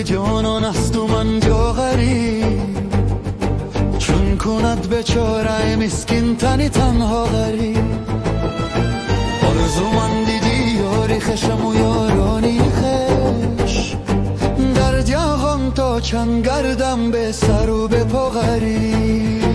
جانان است و من جا غریب، چون کند بیچاره مسکین تنی تنها غریب. آرزو من دیدی یاری خشم و یارانی خش، در دیاغم تا چند گردم به سر و به پا غریب.